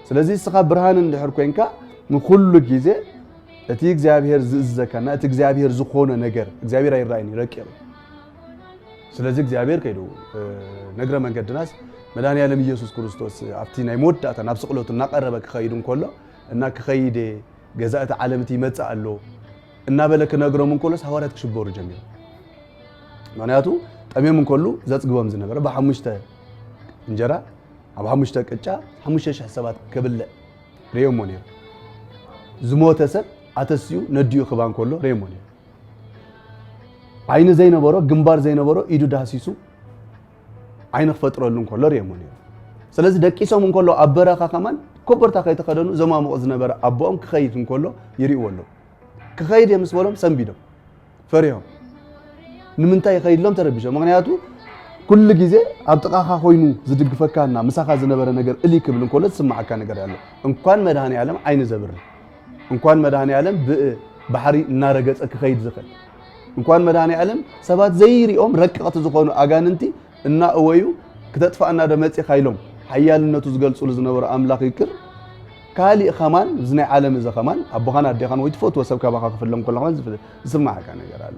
ስለዚ እስኻ ብርሃን እንድሕር ኮይንካ ንኩሉ ግዜ እቲ እግዚኣብሔር ዝእዝዘካና፣ እቲ እግዚኣብሔር ዝኾነ ነገር፣ እግዚኣብሔር ኣይረኣይን እዩ፣ ረቂቕ እዩ። ስለዚ እግዚኣብሔር ከይዱ፣ እ፣ ነግረ መንገድናስ መድኃኔዓለም ኢየሱስ ክርስቶስ ኣብቲ ናይ መወዳእታ ናብ ስቕለቱ እናቐረበ ክኸይድ እንከሎ እና ክኸይድ እየ፣ ገዛኢ እቲ ዓለም እቲ ይመጽእ ኣሎ እናበለ ክነግሮም እንከሎስ ሃዋርያት ክሽበሩ ጀሚሮም። ምክንያቱ ጠምዮም እንከሉ ዘጽግቦም ዝነበረ ብሓሙሽተ እንጀራ ኣብ ሓሙሽተ ቅጫ ሓሙሽተ ሽሕ ሰባት ክብልዕ ርእዮሞ ነይሩ። ዝሞተ ሰብ ኣተሲኡ ነዲኡ ክባ እንከሎ ርእዮሞ ነይሩ። ዓይኒ ዘይነበሮ፣ ግንባር ዘይነበሮ ኢዱ ዳህሲሱ ዓይኒ ክፈጥረሉ እንከሎ ርእዮሞ ነይሩ። ስለዚ ደቂሶም እንከሎ ኣብ በረኻ ከማን ኮቦርታ ከይተኸደኑ ዘማሙቕ ዝነበረ ኣቦኦም ክኸይድ እንከሎ ይርእይዎ ኣለዉ። ክኸይድ እየ ምስ በሎም ሰንቢዶም፣ ፈሪሆም። ንምንታይ ይኸይድ ኢሎም ተረቢሾም። ምክንያቱ ኩሉ ግዜ ኣብ ጥቓኻ ኮይኑ ዝድግፈካና ምሳኻ ዝነበረ ነገር እልይ ክብል እንከሎ ዝስማዓካ ነገር ኣሎ። እንኳን መድኃኔ ዓለም ዓይኒ ዘብርህ፣ እንኳን መድኃኔ ዓለም ብ-፣ ባሕሪ እናረገጸ ክኸይድ ዝኽእል፣ እንኳን መድኃኔ ዓለም ሰባት ዘይሪኦም ረቀቕቲ ዝኾኑ ኣጋንንቲ እናእወዩ ክተጥፍኣና ዶ መጺኻ ኢሎም ሓያልነቱ ዝገልጹሉ ዝነበሩ ኣምላኽ ይቅር፣ ካሊእ ኸማን፣ እዚ ናይ ዓለም እዚ ኸማን፣ ኣቦኻን ኣዴኻን ወይ ትፈትዎ ሰብ ካባኻ ክፍለ እንከሎ ኸማን ዝፍለ-፣ ዝስማዓካ ነገር ኣሎ።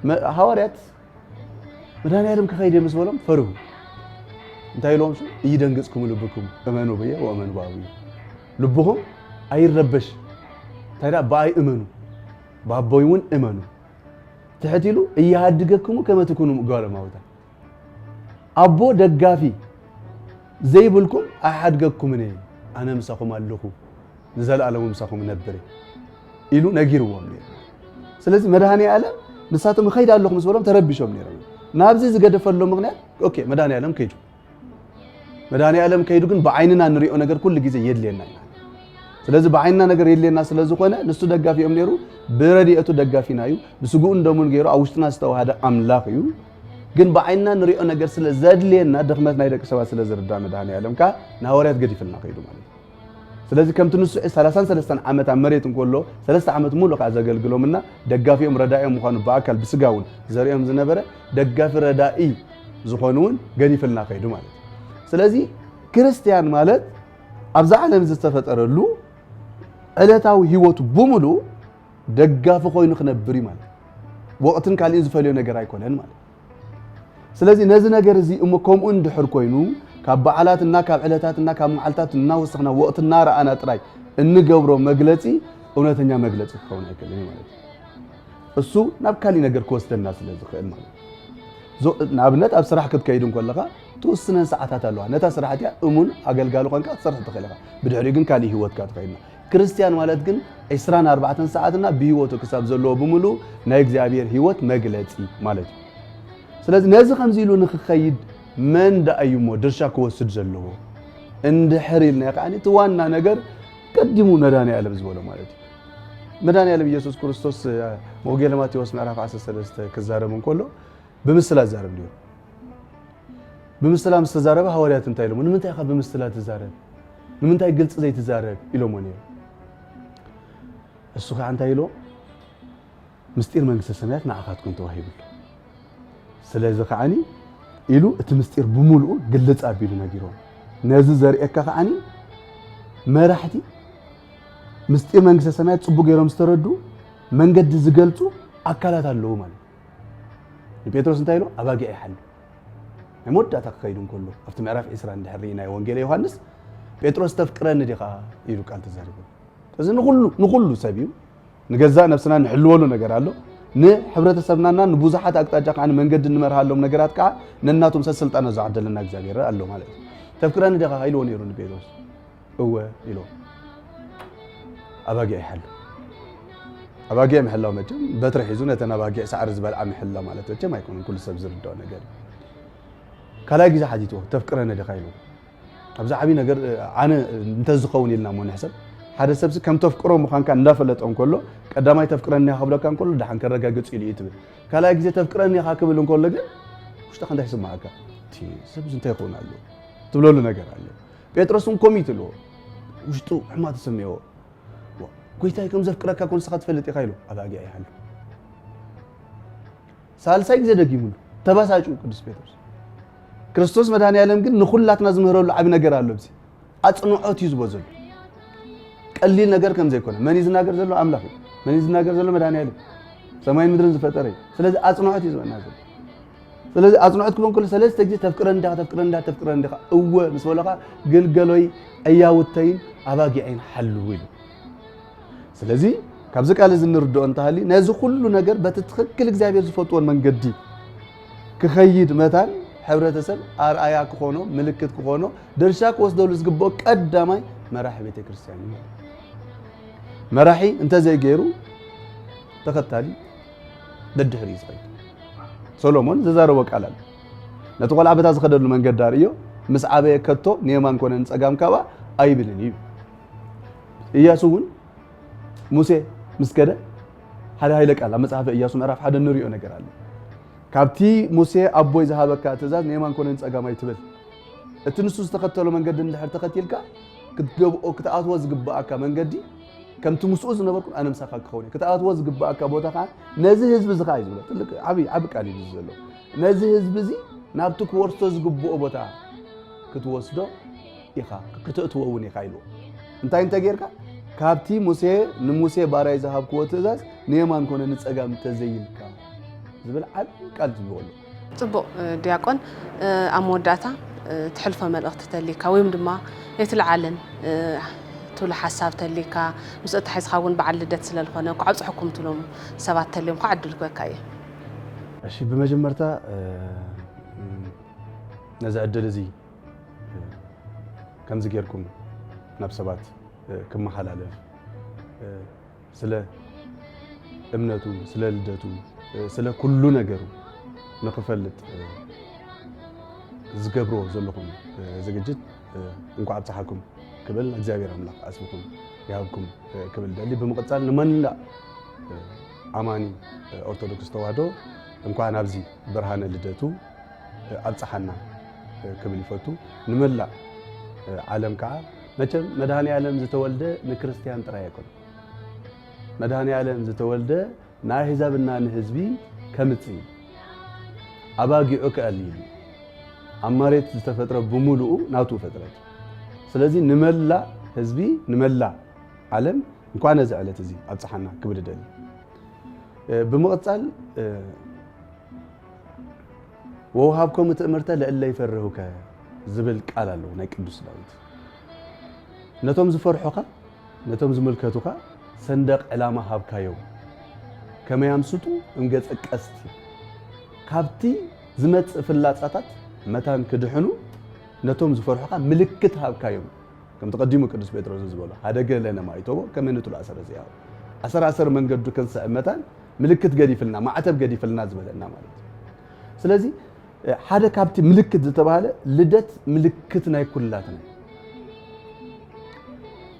መ-፣ ሃዋርያት መድኃኔ ዓለም ክኸይድ እየ ምስ በሎም ፈርሁ። እንታይ ኢሎም? "እይደንግጽኩም ልብኩም፣ እመኑ ብየ ወእመኑ ብኣቡየ።" ልብኹም ኣይረበሽ። እንታይ ደኣ? ብኣይ እመኑ፣ ብኣቦይ እውን እመኑ። ትሕት ኢሉ፣ "እይሃድገክሙ ከመ ትኩኑ እጓለ እማውታ።" ኣቦ ደጋፊ ዘይብልኩም ኣይሓድገኩምን እየ፣ ኣነ ምሳኹም ኣለኹ፣ ንዘለኣለሙ ምሳኹም እነብር እየ ኢሉ ነጊርዎም ነይሩ። ስለዚ መድኃኔ ዓለም ንሳቶም እኸይድ ኣለኹ ምስ በሎም ተረቢሾም ነይሮም። ናብዚ ዝገደፈሎም ምኽንያት፣ ኦኬ፣ መድኃኔ ዓለም ከይዱ። መድኃኔ ዓለም ከይዱ ግን ብዓይንና ንሪኦ ነገር ኩሉ ግዜ የድልየና ኢና። ስለዚ ብዓይንና ነገር የድልየና ስለ ዝኾነ ንሱ ደጋፊኦም ነይሩ፣ ብረድኤቱ ደጋፊና እዩ፣ ብስግኡን ደሙን ገይሩ ኣብ ውሽጥና ዝተዋሃደ ኣምላኽ እዩ። ግን ብዓይንና ንሪኦ ነገር ስለ ዘድልየና ድኽመት ናይ ደቂ ሰባት ስለ ዝርዳእ መድኃኔ ዓለም ከኣ ንሃዋርያት ገዲፍልና ከይዱ ማለት እዩ። ስለዚ ከምቲ ንሱ ሰላሳን ሰለስተን ዓመት ኣብ መሬት እንከሎ ሰለስተ ዓመት ሙሉእ ከኣ ዘገልግሎምና ደጋፊኦም ረዳኢኦም ምዃኑ ብኣካል ብስጋ እውን ዘርእዮም ዝነበረ ደጋፊ ረዳኢ ዝኾኑ እውን ገዲፍልና ከይዱ ማለት እዩ። ስለዚ ክርስትያን ማለት ኣብዛ ዓለም ዝተፈጠረሉ ዕለታዊ ህይወቱ ብምሉእ ደጋፊ ኮይኑ ክነብር እዩ ማለት እዩ። ወቕትን ካሊእን ዝፈልዮ ነገር ኣይኮነን ማለት እዩ። ስለዚ ነዚ ነገር እዚ እሞ ከምኡ እንድሕር ኮይኑ ካብ በዓላትና ካብ ዕለታትና ካብ መዓልታት እናወሰኽና ወቕቲ እናረኣና ጥራይ እንገብሮ መግለጺ እውነተኛ መግለጺ ክኸውን ኣይክእልን እዩ ማለት እዩ። እሱ ናብ ካሊእ ነገር ክወስደና ስለ ዝኽእል ማለት እዩ። ዞ-፣ ንኣብነት ኣብ ስራሕ ክትከይድ እንከለኻ ትውስነን ሰዓታት ኣለዋ። ነታ ስራሕ እቲኣ እሙን ኣገልጋሊ ኮንካ ክትሰርሕ ትኽእል ኢኻ። ብድሕሪኡ ግን ካሊእ ህይወትካ ትኸይድና። ክርስትያን ማለት ግን ዕስራን ኣርባዕተን ሰዓትና ብህይወቱ ክሳብ ዘለዎ ብምሉእ ናይ እግዚኣብሔር ህይወት መግለጺ ማለት እዩ። ስለዚ ነዚ ከምዚ ኢሉ ንክኸይድ መን ደኣ እዩ እሞ ድርሻ ክወስድ ዘለዎ? እንድሕር ኢልና ከዓኒ እቲ ዋና ነገር ቀዲሙ መድኃኔ ዓለም ዝበሎ ማለት እዩ። መድኃኔ ዓለም ኢየሱስ ክርስቶስ፣ እ፣ ወንጌል ማቴዎስ ምዕራፍ ዓሰርተ ሰለስተ ክዛረብ እንከሎ ብምስላ ዝዛረብ ነይሩ። ብምስላ ምስ ተዛረበ ሃዋርያት እንታይ ኢሎሞ? "ንምንታይ ኢኻ ብምስላ ትዛረብ? ንምንታይ ግልጺ ዘይትዛረብ?" ኢሎሞ ነይሩ። እሱ ኸዓ እንታይ ኢሎ? "ምስጢር መንግስተ ሰማያት ንዓኻትኩም ተዋሂቡ ኣሎ። ስለዚ ኸዓኒ" ኢሉ እቲ ምስጢር ብምሉኡ ግልጽ ኣቢሉ ነጊርዎም። ነዚ ዘርእየካ ኸዓኒ መራሕቲ ምስጢር መንግስተ ሰማያት ጽቡቕ ገይሮም ዝተረዱ መንገዲ ዝገልጹ ኣካላት ኣለዉ ማለት እዩ። ንጴጥሮስ እንታይ ኢሉ? ኣባጊዕ ይሓሉ። ናይ መወዳእታ ክኸይዱ እንከሎ ኣብቲ ምዕራፍ ዕስራ እንድሕር ርኢናዮ ወንጌል ዮሃንስ፣ "ጴጥሮስ ተፍቅረኒ ዲኻ?" ኢሉ ቃል ተዛሪቡ። እዚ ንኹሉ ንኹሉ ሰብ እዩ። ንገዛእ ነብስና ንሕልወሉ ነገር ኣሎ። ንሕብረተሰብናና ንብዙሓት ኣቅጣጫ ከዓ መንገዲ እንመርሃሎም ነገራት ከዓ ነናቶም ሰስልጣነ ዝዓደለና እግዚኣብሔር ኣሎ ማለት እዩ። "ተፍቅረኒ ዲኻ?" ኢልዎ ነይሩ ንጴጥሮስ። "እወ" ኢልዎ። ኣባጊዕ ይሓሉ። ኣባጊዕ ምሕላው መቸም በትሪ ሒዙ ነተን ኣባጊዕ ሳዕሪ ዝበልዓ ምሕላው ማለት መቸም ኣይኮነን፣ ኩሉ ሰብ ዝርዳኦ ነገር እዩ። ካልኣይ ግዜ ሓቲትዎ፣ "ተፍቅረኒ ዲኻ?" ኢልዎ። ኣብዚ ዓብዪ ነገር፣ እ፣ ኣነ እንተዝኸውን ኢልና እሞ ንሕሰብ። ሓደ ሰብሲ ከም ተፍቅሮ ምዃንካ እንዳፈለጠ እንከሎ፣ ቀዳማይ "ተፍቅረኒ ኢኻ?" ክብለካ እንከሎ፣ ደሓን ከረጋግጽ ኢሉ እዩ ትብል። ካልኣይ ግዜ "ተፍቅረኒ ኢኻ?" ክብል እንከሎ ግን፣ ውሽጥኻ እንታይ ይስምዓካ? "እቲ ሰብዚ እንታይ ይኸውን ኣሎ?" ትብለሉ ነገር ኣሎ። ጴጥሮስ እውን ከምኡ እዩ ትብልዎ። ውሽጡ ሕማቕ ተሰሚዕዎ። "ዋ፣ ጎይታይ ከም ዘፍቅረካ እኮ ንስኻ ትፈልጥ ኢኻ" ኢሉ ኣባጊዕ ይሓሉ። ሳልሳይ ግዜ ደጊሙሉ፣ ተባሳጩ ቅዱስ ጴጥሮስ። ክርስቶስ መድኃኔ ዓለም ግን ንኹላትና ዝምህረሉ ዓቢ ነገር ኣሎ። ኣብዚ ኣጽንዖት እዩ ዝቦ ዘሎ። ቀሊል ነገር ከም ዘይኮነ። መን እዩ ዝናገር ዘሎ? ኣምላኽ እዩ። መን እዩ ዝናገር ዘሎ? መድኃኔ ዓለም። ሰማይን ምድርን ዝፈጠረ እዩ። ስለዚ ኣጽንዖት እዩ ዝበና ዘሎ። ስለዚ ኣጽንዖት ክቦን ከሎ ሰለስተ ግዜ "ተፍቅረኒ ዲኻ? ተፍቅረኒ ዲኻ? ተፍቅረኒ ዲኻ?" "እወ" ምስ በለኻ፣ "ግልገሎይ፣ ዕያውተይን ኣባጊዐይን ሓልዉ" ኢሉ። ስለዚ ካብዚ ቃል እዚ እንርድኦ እንተሃልዩ፣ ነዚ ኩሉ ነገር በቲ ትኽክል እግዚኣብሔር ዝፈትዎን መንገዲ ክኸይድ መታን፣ ሕብረተሰብ ኣርኣያ ክኾኖ፣ ምልክት ክኾኖ፣ ድርሻ ክወስደሉ ዝግብኦ ቀዳማይ መራሒ ቤተ ክርስቲያን እዩ ማለት እዩ። መራሒ እንተዘይገይሩ፣ ተኸታሊ ደድሕሪኡ ዝኸይድ። ሰሎሞን ዝዛረቦ ቃል ኣሎ። ነቲ ቆልዓ በታ ዝኸደሉ መንገዲ ኣርእዮ፣ ምስ ዓበየ ከቶ ንየማን ኮነ ንጸጋም ካብኣ ኣይብልን እዩ። ኢያሱ እውን ሙሴ ምስ ከደ ሓደ ሃይለ ቃል ኣብ መጽሓፈ ኢያሱ ምዕራፍ ሓደ እንሪኦ ነገር ኣሎ። "ካብቲ ሙሴ ኣቦይ ዝሃበካ ትእዛዝ ንየማን ኮነ ንጸጋም ኣይትበል። እቲ ንሱ ዝተኸተሎ መንገዲ እንድሕር ተኸቲልካ ክትገብኦ፣ ክትኣትዎ ዝግብኣካ መንገዲ ከምቲ ምስኡ ዝነበርኩ ኣነ ምሳኻ ክኸውን እየ። ክትኣትዎ ዝግብኣካ ቦታ ከዓ ነዚ ህዝቢ እዚ ከዓ" እዩ ዝብሎ። ትልቅ ዓብዪ ዓቢ ቃል እዩ ዘሎ። "ነዚ ህዝቢ እዚ ናብቲ ክወርሶ ዝግብኦ ቦታ ክትወስዶ ኢኻ፣ ክተእትዎ እውን ኢኻ" ኢልዎ። እንታይ እንተ ጌርካ? "ካብቲ ሙሴ ንሙሴ ባርያይ ዝሃብክዎ ትእዛዝ ንየማን ኮነ ንጸጋም እንተዘይልካ" ዝብል ዓቢ ቃል ዝብሎ ኣሎ። ጽቡቕ፣ እ፣ ዲያቆን፣ እ፣ ኣብ መወዳእታ፣ እ፣ ትሕልፎ መልእኽቲ ተሊካ ወይም ድማ ነቲ ለዓልን፣ እ፣ ትብሎ ሓሳብ ተሊካ፣ ምስ እታ ሒዝኻ እውን በዓል ልደት ስለ ዝኾነ፣ እንኳዕ ኣብጽሐኩም ትብሎም ሰባት ተልዮም፣ እንኳዕ ዕድል ክበካ እየ። እሺ፣ ብመጀመርታ፣ እ፣ ነዚ ዕድል እዚ፣ እ፣ ከምዚ ጌርኩም ናብ ሰባት፣ እ፣ ክመሓላለፍ፣ እ፣ ስለ እምነቱ፣ ስለ ልደቱ፣ እ፣ ስለ ኩሉ ነገሩ ንኽፈልጥ፣ እ፣ ዝገብሮ ዘለኹም፣ እ፣ ዝግጅት፣ እ፣ እንኳዕ ኣብጽሓኩም ክብል እግዚኣብሔር ኣምላኽ ዓስብኹም ይሃብኩም፣ እ፣ ክብል ደሊ። ብምቕጻል ንመላእ፣ እ፣ ኣማኒ፣ እ፣ ኦርቶዶክስ ተዋህዶ እንኳዕ ናብዚ ብርሃነ ልደቱ፣ እ፣ ኣብጽሓና፣ እ፣ ክብል ይፈቱ። ንመላእ፣ እ፣ ዓለም ከኣ መቸም መድኃኔ ዓለም ዝተወልደ ንክርስትያን ጥራይ ኣይኮነን። መድኃኔ ዓለም ዝተወልደ ንኣህዛብና ንህዝቢ ከምጽእ እዩ። ኣባጊዑ ከኣሊ እዩ። ኣብ መሬት ዝተፈጥረ ብምሉኡ ናቱ ፍጥረት። ስለዚ ንመላእ ህዝቢ፣ ንመላእ ዓለም እንኳዕ ነዚ ዕለት እዚ ኣብጽሓና ክብል እደሊ። እ፣ ብምቕጻል፣ እ፣ "ወውሃብኮም ትእምርተ ለእለ ይፈርሁከ" ዝብል ቃል ኣለዎ ናይ ቅዱስ ዳዊት። ነቶም ዝፈርሑኻ፣ ነቶም ዝምልከቱኻ ሰንደቕ ዕላማ ሃብካዮም። ከመይ ኣምስጡ እምገጸ ቀስቲ። ካብቲ ዝመጽእ ፍላጻታት መታን ክድሕኑ ነቶም ዝፈርሑኻ ምልክት ሃብካዮም። ከምቲ ቀዲሙ ቅዱስ ጴጥሮስ ዝበሎ፣ "ሀደገ ለነ ማይቶቦ ከመ ንትሉ ኣሰረ ዚአሁ።" ኣሰር ኣሰር መንገዱ ክንስዕብ መታን ምልክት ገዲፍልና፣ ማዕተብ ገዲፍልና ዝበለና ማለት እዩ። ስለዚ፣ እ፣ ሓደ ካብቲ ምልክት ዝተባህለ ልደት ምልክት ናይ ኩላትና እዩ።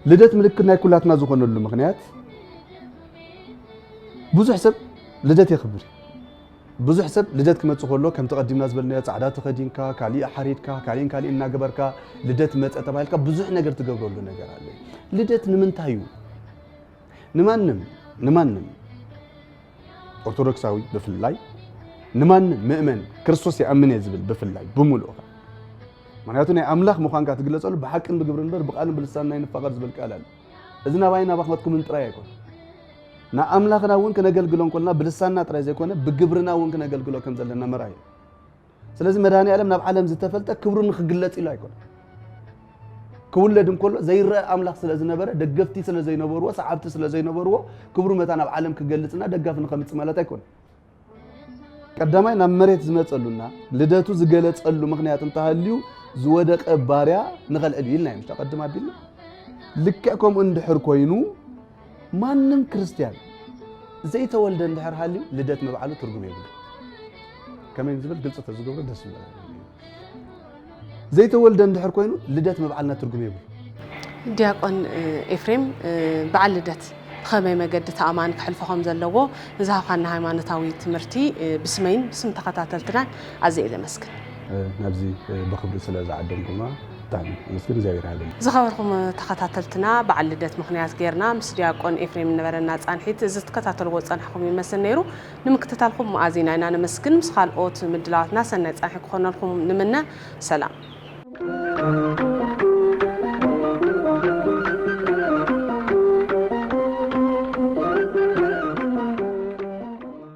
ልደት ምልክት ናይ ኩላትና ዝኾነሉ ምኽንያት ብዙሕ ሰብ ልደት የኽብር እዩ። ብዙሕ ሰብ ልደት ክመጽእ ከሎ ከምቲ ቀዲምና ዝበልናዮ ጻዕዳ ተኸዲንካ፣ ካሊእ ሓሪድካ፣ ካሊእን ካሊእን እናገበርካ ልደት መጸ ተባሂልካ ብዙሕ ነገር ትገብረሉ ነገር ኣሎ። ልደት ንምንታይ እዩ? ንማንም፣ ንማንም ኦርቶዶክሳዊ ብፍላይ ንማንም ምእመን ክርስቶስ ይኣምን እየ ዝብል ብፍላይ ብምሉእኻ። ምኽንያቱ ናይ ኣምላኽ ምዃንካ ትግለጸሉ ብሓቅን ብግብርን እምበር ብቃልን ብልሳንን ኣይንፋቐር ዝብል ቃል ኣሎ። እዚ ናባይ ናባኹም ጥራይ ኣይኮን። ንኣምላኽና እውን ክነገልግሎ እንኮልና ብልሳንና ጥራይ ዘይኮነ ብግብርና እውን ክነገልግሎ ከም ዘለና መርኣዩ። ስለዚ መድኃኔ ዓለም ናብ ዓለም ዝተፈልጠ ክብሩ ንኽግለጽ ኢሉ ኣይኮነ። ክውለድ እንከሎ ዘይረአ ኣምላኽ ስለ ዝነበረ፣ ደገፍቲ ስለ ዘይነበርዎ፣ ሰዓብቲ ስለ ዘይነበርዎ፣ ክብሩ መታ ናብ ዓለም ክገልጽና ደጋፊ ንኸምጽእ ማለት ኣይኮነ። ቀዳማይ ናብ መሬት ዝመጸሉና ልደቱ ዝገለጸሉ ምኽንያት እንተሃልዩ ዝወደቐ ባርያ ንኸልዕል እዩ ኢልና እዩ ምሽ ቀድም ኣቢልና። ልክዕ ከምኡ እንድሕር ኮይኑ ማንም ክርስትያን ዘይተወልደ እንድሕር ሃልዩ ልደት ምብዓሉ ትርጉም የብሉ። ከመይ ዝብል ግልጽ ተዝገብሮ ደስ ይብል። ዘይተወልደ እንድሕር ኮይኑ ልደት ምብዓልና ትርጉም የብሉ። ዲያቆን ኤፍሬም፣ በዓል ልደት ብኸመይ መገዲ ተኣማኒ ክሕልፎ ከም ዘለዎ ንዝሃብካና ሃይማኖታዊ ትምህርቲ ብስመይን ብስም ተኸታተልትናን ኣዝየ ኢለ መስግን። ናብዚ ብኽብሪ ስለ ዝዓደምኩማ ብጣዕሚ ኣመስግን እግዚኣብሔር ሃለኒ። ዝኸበርኩም ተኸታተልትና፣ በዓል ልደት ምኽንያት ጌርና ምስ ዲያቆን ኤፍሬም ነበረና ጻንሒት እዚ ትከታተልዎ ጸናሕኩም ይመስል ነይሩ። ንምክትታልኩም መኣዚና ኢና ነመስግን። ምስ ካልኦት ምድላዋትና ሰናይ ጻንሒ ክኾነልኩም ንምነ። ሰላም።